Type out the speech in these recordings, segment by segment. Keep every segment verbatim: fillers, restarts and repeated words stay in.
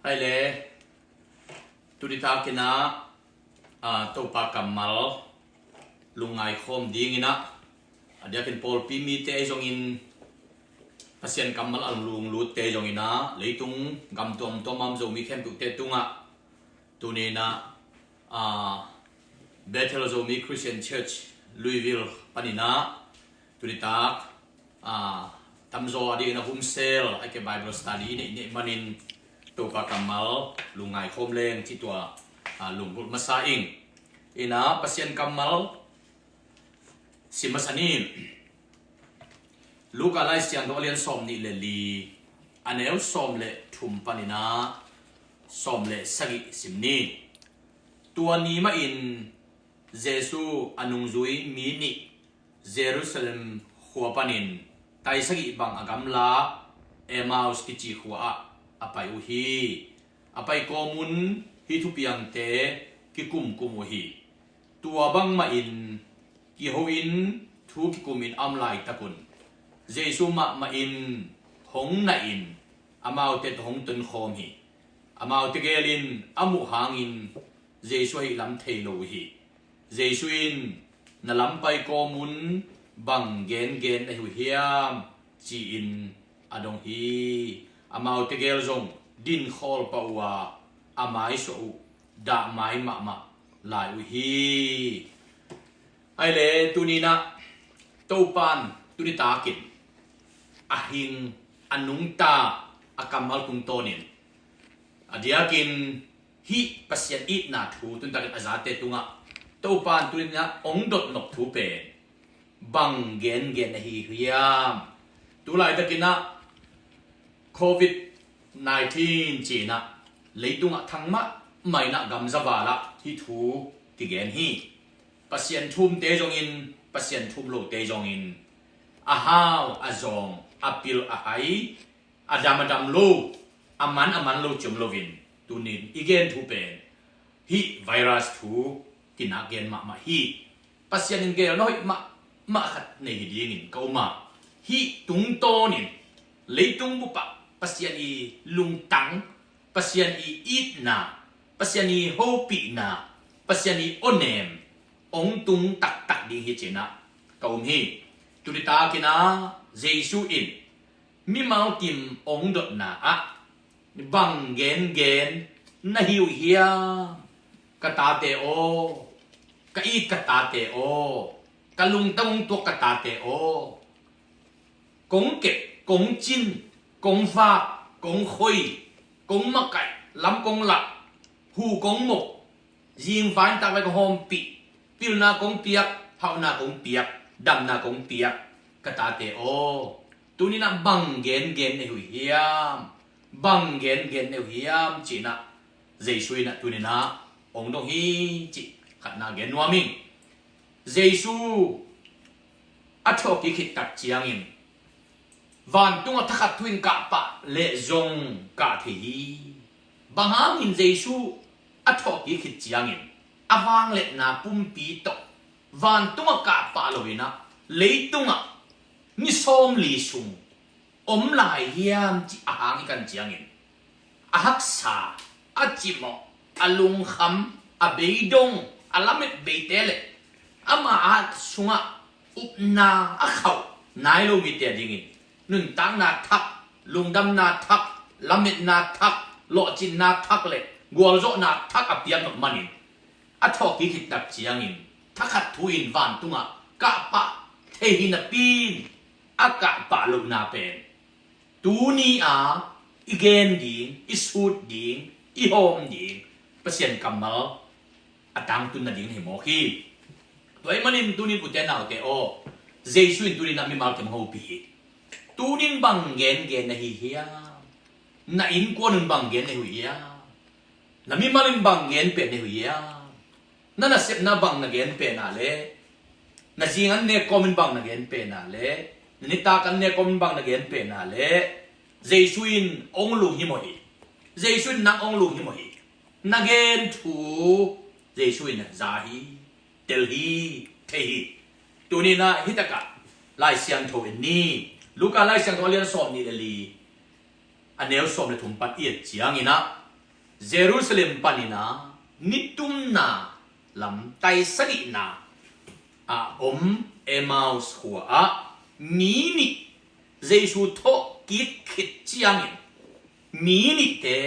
Hai le, tuni takin ah, ah, Topa kammal lungngai khawm dingin ah, a diakin pawlpi mite ahi zongin, Pasian kammal a lunglutte ahi zongin ah, leitung gam tuamtuam a om Zomi khempeuhte tungah, tuni in ah, ah, Bethel Zomi Christian Church, Louisville panin ah, tuni tak, ah, tamzaw a dingin a home cell, a ke Bible study i neih neih manin Topa kammal lungngai khawm leng cih tua, ah, lunggulh masa ing. In ah Pasian kammal sim masa ni. Luka Lai Siangtho a lian sawm nih le li, a neu sawm le thum panin ah sawm le sagih sim ni. Tua ni mahin Jesu a nungzui mi nih Jerusalem khua panin tai sagih bang a gamla Emmaus kici khua ah a pai uh hi. A pai kawmun hih thupiangte kikumkum uh hi. Tua bangmahin kiho in thu kikumin a om laitakun Jesu mahmahin hong nahin amaute tawh hong tonkhawm hi. Amaute gelin a muh hangin Jesu ahih lam thei lo uh hi. Jesu in, "Na lam pai kawmun bang gengen na hi uh hiam?" ci-in a dong hi. Amaute gel zong dinkhawl pah uh a, a maisuah uh dahmai mahmah lai uh hi. Ai le, tuni in ah Topan tuni takin a hing, a nungta, a kammal tungtawnin a diakin hih Pasian itna thu tuni takin a zate tungah Topan tuni in ah hong dotnop thu pen bang gengen na hi hiam? Tulaitakin ah Covid nineteen ci-in ah leitungah thang mahmah in ah gamzaval ah hih thu kigen hi. Pasian thumte zongin, Pasian thum lote zongin, a hau, a zawng, a pil, a hai, a dam a dam lo, a man a man lo ci om loin, tunin i gen thu pen hih virus thu kinak gen mahmah hi. Pasian in gelna hoih mahmah khat nei hi dingin ka um a, hih tungtawnin leitung bupah Pasian i lungtang, Pasian i itna, Pasian i hopihna, Pasian i awnem hong tung taktak ding hi ci-in ah ka um hi. Tuni takin ah Jesu in mimal kim hong dotna ah, "Bang gengen na hi uh hiam, ka tate aw, ka it ka tate aw, ka lungtang hong tuak ka tate aw, kong kep, kong cin, kong vak, kong khoi, kong makaih, lam kong lak, hu kong mok, zingvai nitak vai kong hawmpih, pilna kong piak, hauhna kong piak, damna kong piak, ka tate aw, tuni in ah bang gengen na hi uh hiam? Bang gengen na hi uh hiam?" ci-in ah Jesu in ah tuni in ah hong dong hi cih khatna gen nuam ing. Jesu a thawhkik khit tak ciangin, vantung a thakhat thu in kah pah leh zong kah thei hi. Bang hangin Jesu a thawhkik khit ciangin a vangliatna pumpi tawh vantung a kah pah lo in ah leitungah ni sawmli sung om lai hiam cih a hang i kan ciangin, a haksa, a cimawh, a lungkham, a beidong, a lamet beite le ama a sungah upna a khauh nai lo mite a dingin nuntakna thak, lungdamna thak, lametna thak, lawhcinna thak le gualzawhna thak a piak nop manin, a thawhkik khit tak ciangin thakhat thu in vantungah kah pah thei hi napi-in a kah pah lohna pen tuni-a i gen ding, i sut ding, i hawm ding Pasian kammal a tangtun nading hi mawk hi. Tua ahih manin tunin ute naute aw, Jesu in tunin a mimal kim hopih hi. Tunin bang gengen na hi hiam? Na innkuan un bang gen na hi uh hiam? Na mimal in bang gen pen na hi uh hiam? Na nasepna bang na gen pen a le, na zing an nek kawmin bang na gen pen a le, na nitak an nek kawmin bang na gen pen a le, Jesu in hong lunghimawh hi. Jesu in nang hong lunghimawh hi. Na gen thu Jesu in za hi, tel hi, thei hi. Tuninah hitakah Lai Siangtho en ni. Luka Lai Siangtho a lian sawm nih le li, a neu sawm le thum pan i et cianginah, Jerusalem panin a nitumna lam taisa nihna a om Emmaus khua ah mi nih Jesu thawhkik khit ciangin mi nihte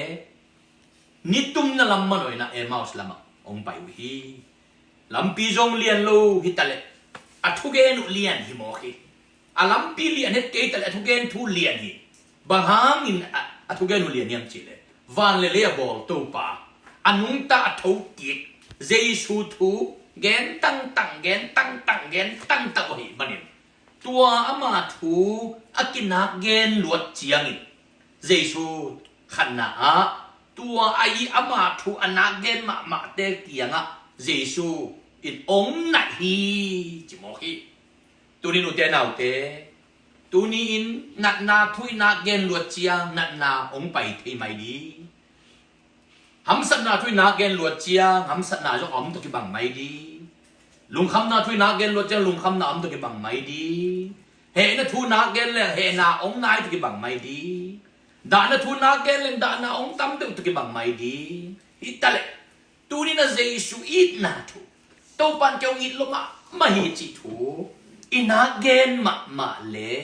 nitumna lam manawina Emmaus lamah hong pai uh hi. Lampi zong lian lo hi taleh a thugen uh lian hi mawk hi. A lampi lian het kei taleh a thugen thu lian hi. Bang hangin a, a thugen uh lian hiam cihleh van le lei a bawl Topa a nungta a thokik Jesu thu gen tangtang gen tangtang gen tangtang uh ahih manin tua ama thu a kinak gen luat ciangin Jesu khatna ah tua a i ama thu a nak gen mahmahte kiangah Jesu in ong naih hi ci mawk hi. Tuni nute naute, tuni in natna thu i nak gen luat ciang natna ong pai thei mai ding. Hamsatna thu i nak gen luat ciang hamsatna zong a om tawh kibang mai ding. Lungkhamna thu i nak gen luat ciang lungkhamna a om tawh kibang mai ding. Hehna thu nak gen leng hehna ong nai tawh kibang mai ding. Dahna thu nak gen leng dahna ong tam deuh tawh kibang mai ding. Hi taleh tuni na Jesu itna thu Topan kei ong it lo mahmah hi cih thu i nak gen mahmah le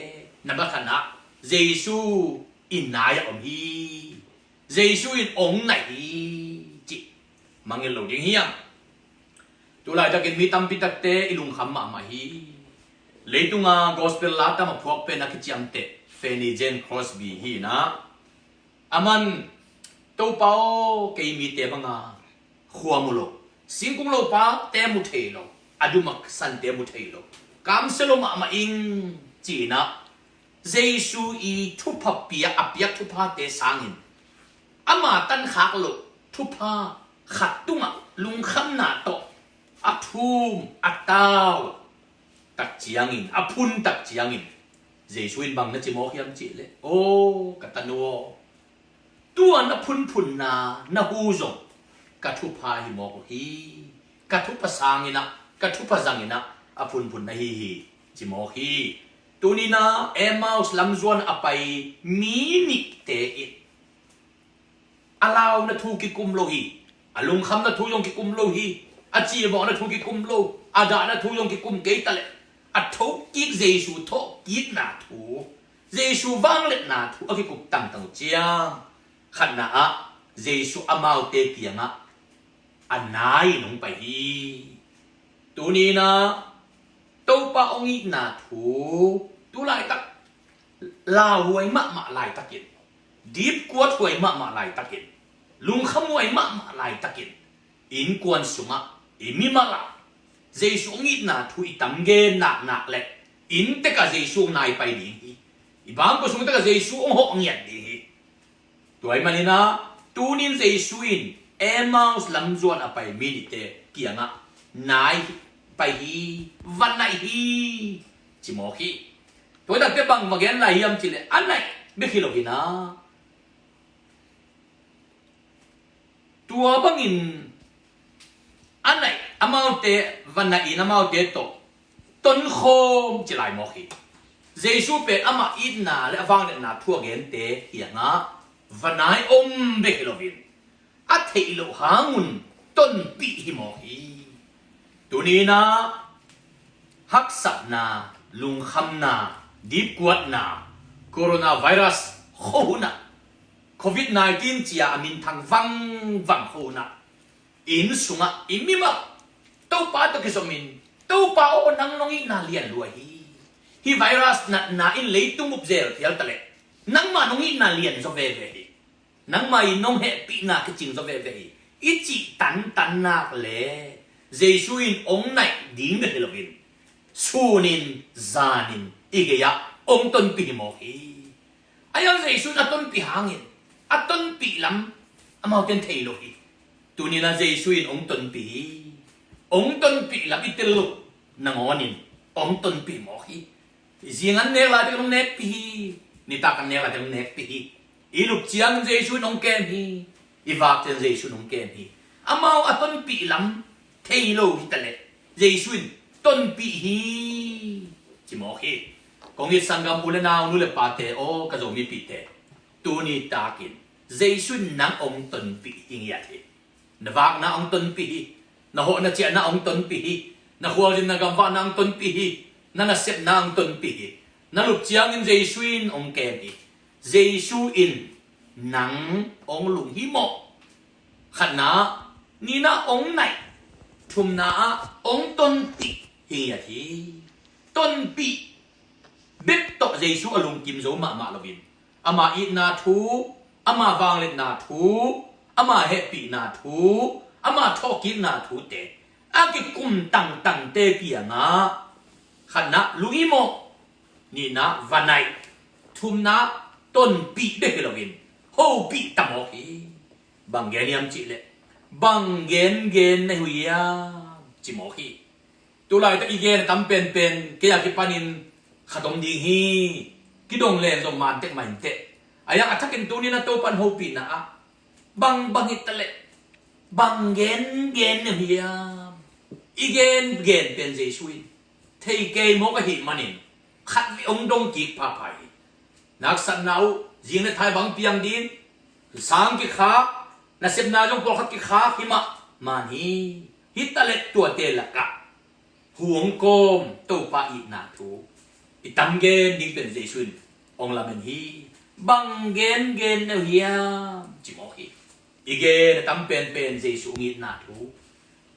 na bakhanah Jesu i nai a om hi. Jesu in ong naih hi cih mangngilh lo ding hiam? Tulaitakin mi tampi takte i lungkham mahmah hi. Leitunga gospel la tam a phuak pen a kiciamteh Fanny Jane Crosby hi na. Aman Topa aw kei mite banga khua mu lo, singkung lopa te mu thei lo, a dum a sante mu thei lo, kamsia lo mahmah ing cinah Jesu i thupha piak a piak thuphate sangin ama tankhak loh thupha khat tungah lungkhamna tawh a thum a tau tak ciangin a phun tak ciangin Jesu in bang na ci mawk hiam cihleh, aw ka tanu aw, tua na phunphunna na hu zong ka thupha hi mawk uh hi. Ka thupha sanginah ka thupha zanginah a phunphun na hi hi ci mawk hi. Tunina Emmaus lamzuan a pai mi nihte in a launa thu kikum lo hi. A lungkhamna thu zong kikum lo hi. A cimawhna thu kikum lo, a dahna thu zong kikum kei taleh a thokik Jesu thawhkikna thu, Jesu vangliatna thu a kikup tangtang uh ciang khatna ah Jesu amaute kiangah a nai in hong pai hi. Tuninah Topa hong itna thu tulaitak lauhuai mahmah laitakin, dipkuat huai mahmah laitakin, lungkham huai mahmah laitakin innkuan sungah i mimal ah Jesu hong itna thu i tam gen naknak le inntek ah Jesu hong nai pai ding hi. I bangkua sungtek ah Jesu hong hawh ngiat ding hi. Tua ahih maninah tunin Jesu in Emmaus lamzuan a pai mi nihte kiangah nai pai hi, va naih hi ci mawk hi. Tua takte bang va gen lai hiam cihleh a naih bek hi lo hinah tua bangin a naih amaute va naih in amaute tawh tonkhawm ci lai mawk hi. Jesu pen amah itna le a vangliatna thu a gente kiangah va nai om bek hi loin a theih loh hangun tonpih hi mawk hi. Tuninah haksatna, lungkhamna, dipkuatna, coronavirus khuahunah, covid nineteen cia a minthang vangvang khuahunah inn sungah i mimal Topa tawh kizomin, Topa aw nang nong itna lian lua hi. Hih virus natna in leitung up zel phial taleh nangmah nong itna lian zaw veve hi. Nangmah in nong hehpihna kicing zaw veve hi i cih tantannak le Jesu in hong naih ding bek hi loin sunin zanin i gei-ah hong tonpih hi mawk hi. Ahi hang Jesu in a tonpih hangin a tonpih lam amaute in thei lo hi. Tuninah Jesu in hong tonpih hi. Hong tonpih lam i tel loh nangawnin hong tonpih mawk hi. Zing an nek laitak in hong nekpih hi. Nitak an nek laitak in hong nekpih hi. I lup ciangin Jesu in hong kem hi. I vak ciangin Jesu in hong kem hi. Amau a tonpih lam thei lo hi taleh Jesu in tonpih hi ci mawk hi. Kong it sanggam u le nau, nu le pate aw, ka Zomipihte, tuni takin Jesu in nang hong tonpih hi ngiat hi. Na vakna hong tonpih hi. Na hawhna ciahna hong tonpih hi. Na khualzinna gamvahna hong tonpih hi. Na nasepna hong tonpih hi. Na lup ciangin Jesu in hong kem hi. Jesu in nang hong lunghimawh. Khatna, nihna hong naih. Thumna ah hong tonpih hi ngiat hi. Tonpih bek tawh Jesu a lungkim zo mahmah loin ama itna thu, ama vangliatna thu, ama hehpihna thu, ama thawhkikna thute a kikum tangtangte kiangah khatna lunghimawh, nihna va naih, thumna tonpih bek hi loin hopih ta mawk hi. Bang gen hiam cihleh bang gengen na hi hiam ci mawk hi. Tulaitak i gen a tam penpen kei a kipanin khat om ding hi. Kidong len zong man tek mah inteh. A yang a thakin tuni na Topan hopihna ah bang bang hi taleh bang gengen na hi hiam? I gen gen pen Jesu in thei kei mawk ahih manin khat le hong dong kik phapha hi. Naksatna uh zing le thai bang piang ding, sang kikhak, nasepna zong pawlkhat kikhak hi mah man hi. Hi taleh tuate lakah hu hong kawm Topa itna thu i tam gen ding pen Jesu in hong lamen hi. Bang gengen na hi hiam ci mawk hi. I gen a tam penpen Jesu hong itna thu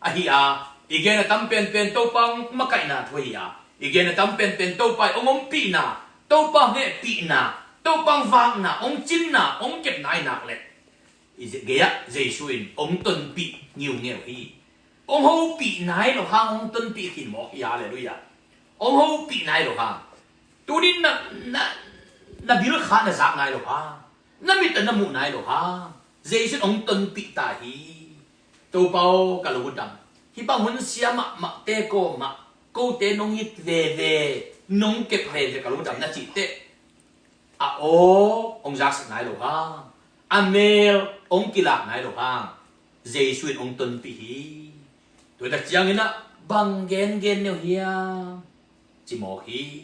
ahi a, i gen a tam penpen Topa hong makaihna thu ahi a, i gen a tam penpen Topa hong ompihna, Topa hong hehpihna, Topa hong vakna, hong cinna, hong kepna ahi nak leh i gei-ah Jesu in hong tonpih ngiungeu hi. Hong hopih nai lo hang hong tonpih khin mawk hi. Halleluiah. Hong hopih nai lo hang, tunin na, na, na bilkha na zak nai lo hang, na mit na muh nai lo hang Jesu in hong tonpih ta hi. Topa aw, ka lungdam. Hih bang hun sia mahmahte kawmah kote nong it veve, nong kep veve ka lungdam na cih teh a aw hong zaksak nai lo hang, a mel hong kilak nai lo hang Jesu in hong tonpih hi. Tua tak ciangin ah bang gengen na hi hiam ci mawk hi.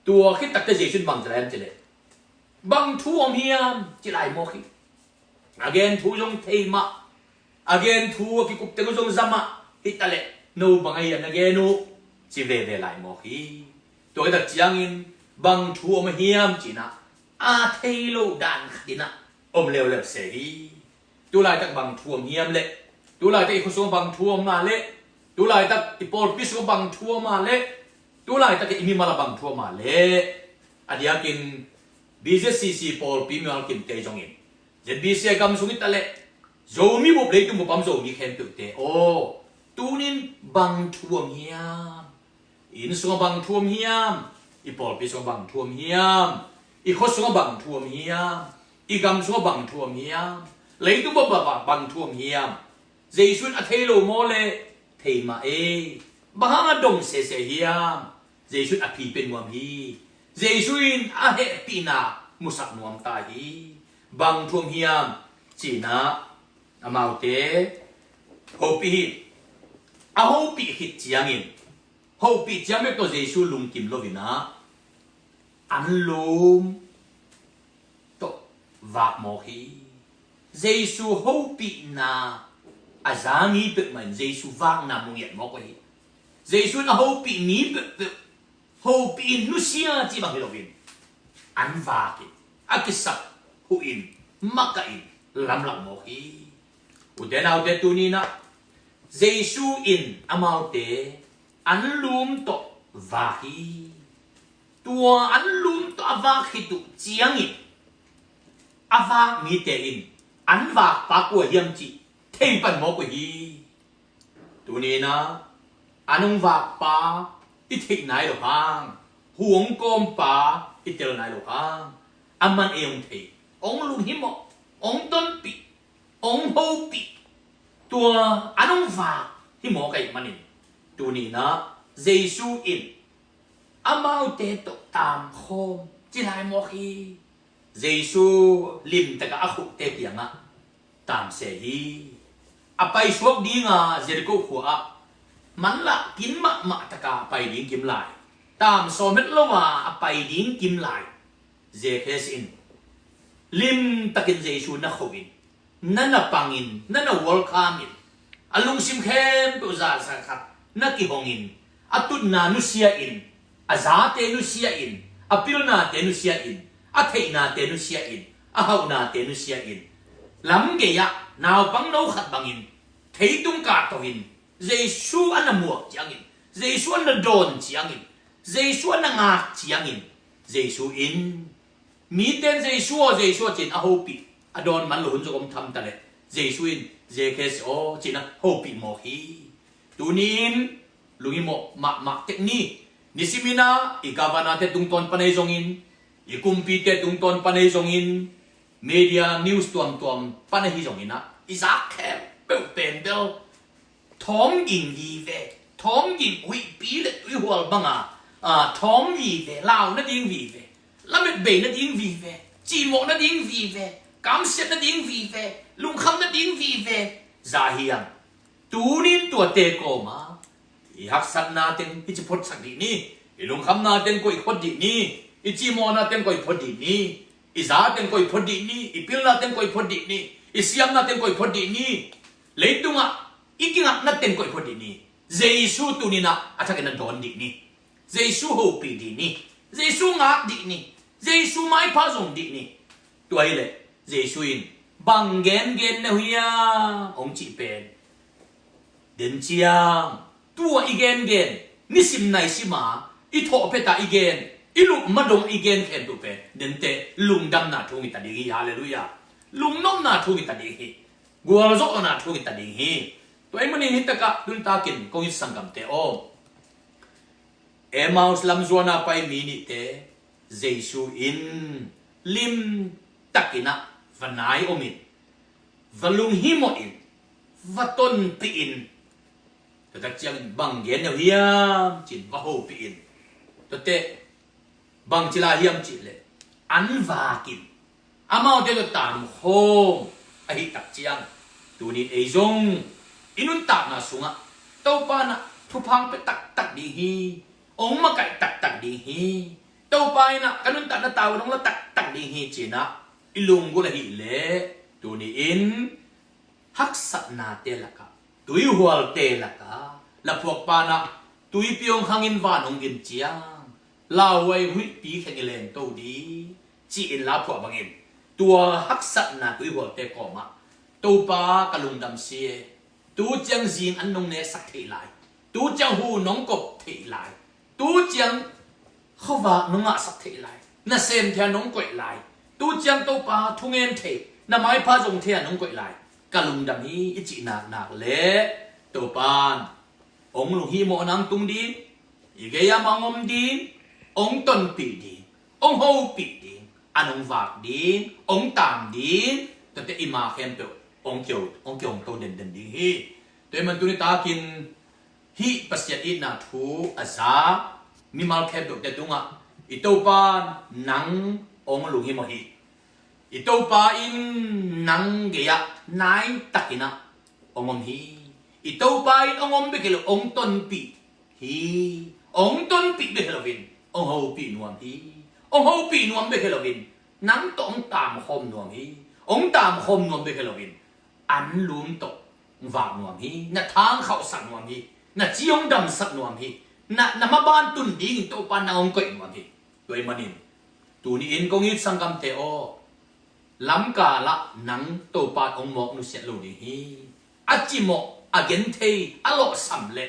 Tua khit takteh Jesu in bang ci lai hiam ci leh bang thu om hiam ci lai mawk hi. A gen thu zong thei mah, a gen thu a kikup teng uh zong za mah, hi taleh no bang ahi a na gen uh ci veve lai mawk hi. Tua hi tak ciangin bang thu om a hiam ci-in ah a thei lo dan khat in ah om leuleu se hi. Tulaitak bang thu om hiam leh, tulaitak i khuasung bang thu om mah leh, tulaitak i pawlpi sung bang thu om mah leh, tulaitak i mimal a bang thu om mah leh, a diakin B Z C C pawlpi mimal kimte zongin Z B C a gam sung hi taleh Zomi bup, leitung bup a om Zomi khempeuhte aw, tunin bang thu om hiam? I inn sungah bang thu om hiam? I pawlpi sungah bang thu om hiam? I khua sungah bang thu om hiam? I gam sungah bang thu om hiam? Leitung bup ah bang thu om hiam? Jesu in a thei lo maw leh thei mah e. Bang hang a dong sese hiam? Jesu in a phi pia nuam hi. Jesu in a hehpihna musak nuam ta hi. Bang thu om hiam ci-in ah amaute hopih hi. A hopih khit ciangin, hopih ciang bek tawh Jesu lungkim lo-in ah anlum tawh vak mawk hi. Jesu hopihna a za ni peuhmah in Jesu vakna mu ngiat mawk uh hi. Jesu in a hopih ni peuhpeuh, hopih in nusia cih bang hi loin an vak in, a kisap huh in, makaih in, lamlak mawk hi. Ute naute, tuni-in ah Jesu in amaute anlum tawh vak hi. Tua anlum tawh a vak khit uh ciangin a vak mite in an vakpa kua hiam cih thei pan mawk uh hi. Tuni-in ah an hong vakpa i theih nai lo hang, hu hong kawmpa i tel nai lo hang, a man ei hong thei, hong lunghimawh, hong tonpih, hong hopih, tua an hong vak hi mawk ahih manin, tuni-in ah Jesu in amaute tawh taamkhawm ci lai mawk hi. Jesu limtakah a khuhte kiangah taamse hi. A paisuak dinga Jericho khua-ah manlah kin mahmah taka a pai ding kim lai, taamsawm het lo a a pai ding kim lai, Zekhes in Limtakin Jesu na kho in, na na pangin, na na welcome in, a lungsim khempeuh zahsa khat na kihongin, a tutna nusia in, a zate nusia in, a pilnate nusia in, a theihnate nusia in, a hauhnate nusia in, lam gei-ah naupang no khat bangin theitung kahto in, Jesu a na muak ciangin, Jesu a na dawn ciangin, Jesu a na ngak ciangin, Jesu in, mite in Jesu aw, Jesu aw ci-in a hopih, a dawn man lo hun zong om tham ta leh, Jesu in, Zacchaeus aw ci-in a hopih mawk hi. Tuni-in lunghimawh mahmah tek ni. Nisimin ah i governor-te tungtawn pan ahi zongin, i kumpite tungtawn pan ahi zongin, media news tuamtuam pan ahi zongin ah, i zak khempeuh pen bel thawm ging vive, thawm ging huihpi le tuihual banga, a, thawm vive, lau nading vive, lamet bei nading vive, cihmawh nading vive, kamsiat nading vive, lungkham nading vive za hi hang. Tuni-in tuate kawma i haksatna teng hici photsak dih ni, i lungkhamna teng koih phot dih ni, i cihmawhna teng koih phot dih ni, i za teng koih phot dih ni, i pilna teng koih phot dih ni, i siamna teng koih phot dih ni. Leitungah i kingakna teng koih phot dih ni. Jesu tuni-in ah a thakin a dawn dih ni. Jesu hopih dih ni. Jesu ngak dih ni. Jesu maipha zong dih ni. Tua hileh Jesu in, bang gengen na uh hiam, hong cih pen, den ciang tua i gengen, nisim naisim a i thawhphet a i gen, i lup madong i gen khempeuh pen, denteh lungdamna thu hong hi ta ding hi. Halleluiah. Lungnopna thu hong hi ta ding hi. Gualzawhna thu hong hi ta ding hi. Tua ahih manin hi takah nuntakin kong it sanggamte aw, Emmaus lam zuan a pai mi nihte, Jesu in limtakin ah va nai om in, va lunghimawh in, va tonpih in, tua tak ciangin bang gen na uh hiam ci-in va hopih in, tuate bangci lai hiam cih leh, an vak in, amaute tawh tamkhawm ahih tak ciang, tuni-in ei zong i nuntakna sungah Topa in ah thupha hong pia taktak ding hi, hong makaih taktak ding hi, Topa in ah ka nuntakna tavuan hong la taktak ding hi ci-in ah i lunggulh ahih leh, tuni-in haksatnate lakah, tuihualte lakah, laphuakpa in ah tuipi hong khangin van hong gin ciang, lauhuai huihpi kheng i lento ding ci-in laphuah bangin, tua haksatna tuihualte kawmah, Topa, ka lungdam si e. Tu ciang zing an nong neksak theih lai, tu ciang hu nong kop theih lai, tu ciang khuavak nong ngahsak theih lai, nasem thei a nong koih lai, tu ciang Topa thungen thei, na maipha zong thei a nong koih lai, ka lungdam hi i cih naknak leh, Topa in hong lunghimawh nang tung ding, i gei-ah mah hong om ding, hong tonpih ding, hong hopih ding, an hong vak ding, hong taam ding, tuate i ma khempeuh hong kio, hong kihong to denden ding hi. Tua ahih manin tuni takin hih Pasian itna thu a za mimal khempeuhte tungah, i Topa in nang hong lunghimawh hi. I Topa in nang gei-ah naitakin ah hong om hi. I Topa in hong om bek hi lo, hong tonpih hi. Hong tonpih bek hi loin hong hopih nuam hi. Hong hopih nuam bek hi loin nang tawh hong taamkhawm nuam hi. Hong taamkhawm nuam bek hi loin anlum tawh hong vak nuam hi. Na tha hong khauhsak nuam hi. Na ci hong damsak nuam hi. Na, na maban tun dingin Topa in nang hong koih nuam hi. Tua ahih manin tuni-in kong it sanggamte aw, lamkalah nang Topa in hong mawk nusiat lo ding hi. A cimawh, a genthei, a lawhsam le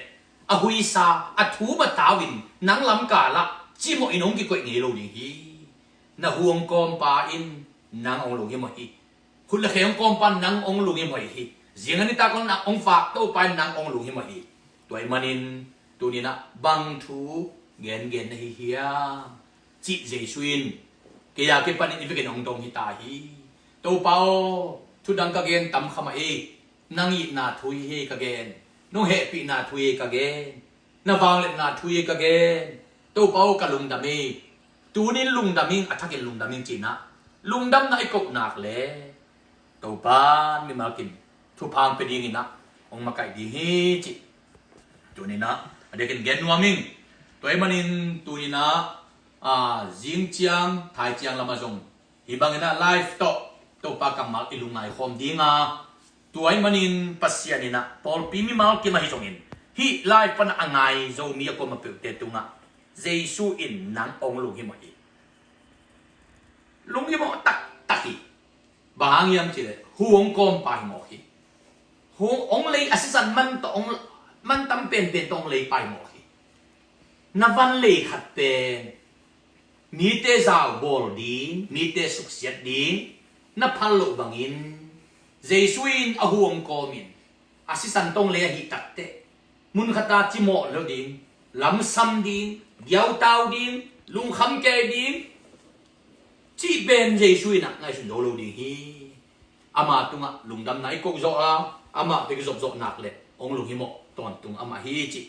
a huisa, a thum a tau-in nang lamkalah cimawh in hong kikoih ngei lo ding hi. Na hu hong kawmpa in nang hong lunghimawh hi. Khut le khe hong kawmpa in nang hong lunghimawh hi. Zing a nitak hong, nang hong vak Topa in nang hong lunghimawh hi. Tua ahih manin tuni-in ah bang thu gengen na hi hiam cih Jesu in kei a kipanin i vekin hong dong hi ta hi. Topa aw, thudang ka gen tam kha mah ei. Nang itna thu hi ka gen. Nong hehpihna thu hi ka gen. Na vangliatna thu hi ka gen. Topa aw, ka lungdam hi. Tuni-in lungdam ing, a thakin lungdam ing ci-in ah lungdamna i koh nak leh, Topa in mimal kim thupha hong pia dingin ah hong makaih ding hi cih tuni-in ah a diakin gen nuam ing. Tua ahih manin tuni-in ah, a, zing ciang, thai ciang lamah zong Hih bangin ah live tawh Topa kammal i lungngai khawm ding a, tua ahih manin Pasian in ah pawlpi mimal kim ahi zongin hih live pan a ngai Zomi a kuama peuhte tungah Jesu in nang hong lunghimawh hi. Lunghimawh taktak hi. Bang hang hiam cih leh hu hong kawmpa hi mawk hi. Hu hong lei a sisan man tawh hong, man tam penpen tawh hong leipa hi mawk hi. Na van lei khat pen mite zaubawl ding, mite suksiat ding na phal loh bangin Jesu in a hu hong kawmin a sisan tawh hong lei ahih takteh mun khata cimawh lo ding, lamsam ding, giautau ding, lungkham kei ding cih pen Jesu in ah ngaihsun zo lo ding hi. Ama tungah lungdamna i koh zawh a, amah tawh i kizop zawh nak leh hong lunghimawh tawntung amah hi cih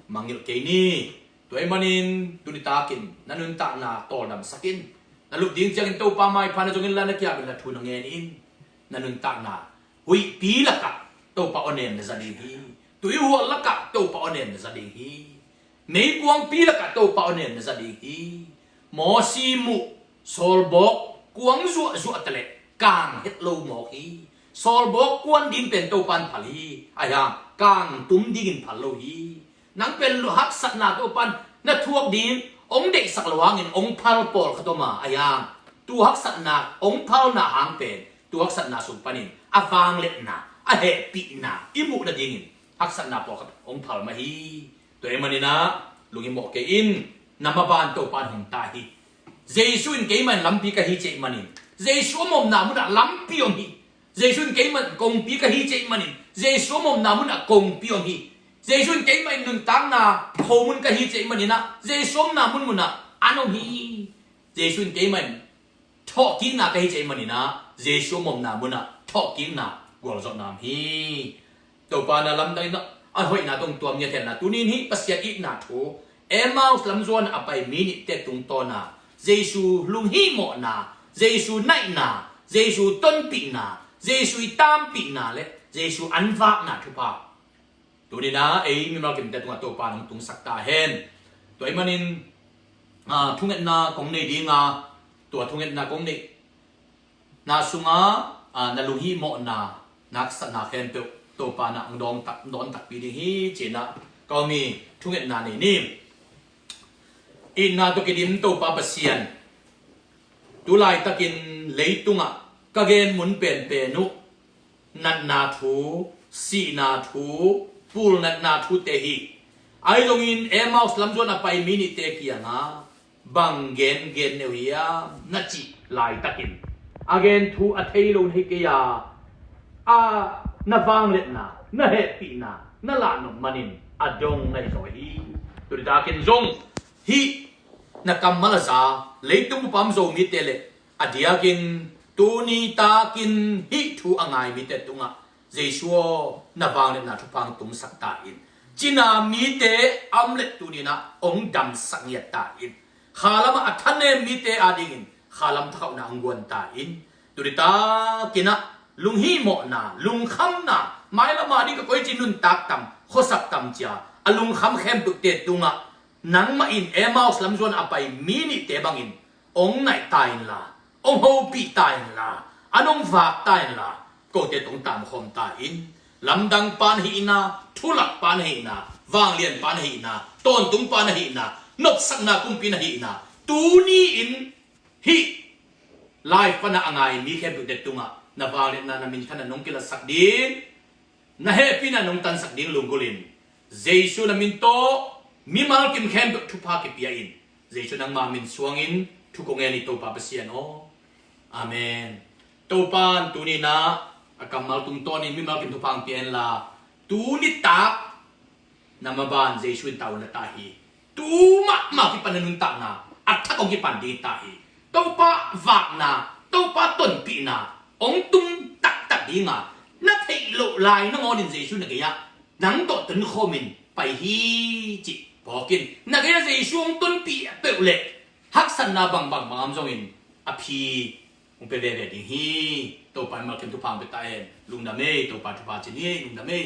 mangngilh kei ni. Tua ahih manin tuni takin na nuntakna tawldamsak in. Na lup ding ciangin Topa maipha na zong inla, na kiapin la thu na ngen in. Na nuntakna huihpi lakah Topa awnem na za ding hi. Tuihual lakah Topa awnem na za ding hi. Meikuangpi lakah Topa awnem na za ding hi. Mawsi muh sawlbawk kuang zuahzuah taleh kang het lo mawk hi. Sawlbawk kuan ding pen Topan phal hi. Ahi hang kang tum dingin phal lo hi. Nang pen haksatna Topan na thuak ding hong deihsak lo hangin hong phal pawlkhat om a, ahi hang tu haksatna hong phalna hang pen tu haksatna sung panin a vangliatna, a hehpihna i muh nadingin haksatna pawlkhat hong phal mah hi. Tua ahih manin ah lunghimawh kei in. Na maban Topan hong ta hi. Jesu in keimah in lampi ka hi cih manin, Jesu a omna munah lampi om hi. Jesu in keimah in kongpi ka hi cih manin, Jesu a omna munah kongpi om hi. Jesu in keimah in nuntakna khomun ka hi cih manin ah Jesu omna munmunah an om hi. Jesu in keimah in thawhkikna ka hi cih manin ah Jesu a omna munah thawhkikna gualzawhna om hi. Topa na lamdang in a hoihna tawh tuam ni a thelna tunin hih Pasian itna thu, Emmaus lamzuan a pai mi nihte tungtawna Jesu lunghihmawhna, Jesu naihna, Jesu tonpihna, Jesu i tampihna le Jesu an vakna thupha tunin ah ei mimal kimte tungah Topa nong tungsak ta hen. Tua ahih manin ah, thungetna kong nei ding a, tua thungetna kong neihna sungah ah, na lunghihmawhna, na haksatna khempeuh Topa na hong dawn tak, dawn takpi ding hi ci-in ah ka hong thungetna nei ni. Itna tawh kidim Topa Pasian, tu laitakin leitungah ka gen mun penpen uh natna thu, sihna thu, pulnatna thute hi. Ahi zongin Emmaus lamzuan a pai mi nihte kiangah bang gen gen neuh hiam na cih laitakin a gen thu a thei lo na hi kei a, a na vangliatna, na hehpihna na lahnop manin a dong na hi zaw hi. Tuni takin zong hih na kammal a za leitung bup a om Zomite le a diakin tuni takin hih thu a ngai mite tungah Jesu aw, na vangliatna thupha hong tungsak ta in. Cina mite a om le tuni-in ah hong damsak ngiat ta in. Khalam ah a thanem mite adingin khalam thakhauhna hong guan ta in. Tuni takin ah lunghihmawhna, lungkhamna, mailam a ding ka koici nuntak tam, khuasak tam cia a lungkham khempeuhte tungah nangmah in Emmaus lamzuan a pai mi nihte bangin hong naih ta inla, hong hopih ta inla, an hong vak ta inla, kote tawh hong tamkhawm ta in. Lamdang pa na hihna, thulak pa na hihna, vanglian pa na hihna, tawntung pa na hihna, nopsakna kumpi na hihna, tuni-in hih live pan a ngai mi khempeuhte tungah na vangliatna, na minthanna nong kilatsak ding, na hehpihna nong tansak ding lunggulhin Jesu na min tawh mimal kim khempeuh thupha kipia in. Jesu nangma min suangin thu kong ngen hi Topa Pasian aw. Amen. Topan tuni-in ah a kammal tungtawnin mimal kim thupha hong pia inla, tuni tak na maban Jesu in tavuan na ta hi. Tu mahmah kipan na nuntakna a thak hong kipan ding hi ta hi. Topa vakna, Topa tonpihna hong tung taktak ding a, na theih loh lai nangawnin Jesu na gei-ah nang tawh tonkhawmin pai hi cih phawk in. Na gei-ah Jesu hong tonpih peuh leh haksatna bangbang bang om zongin a phi hong pia veve ding hi. Topa in malkim thupha hong pia ta hen. Lungdam ei, Topa thupha ci ni ei, lungdam ei.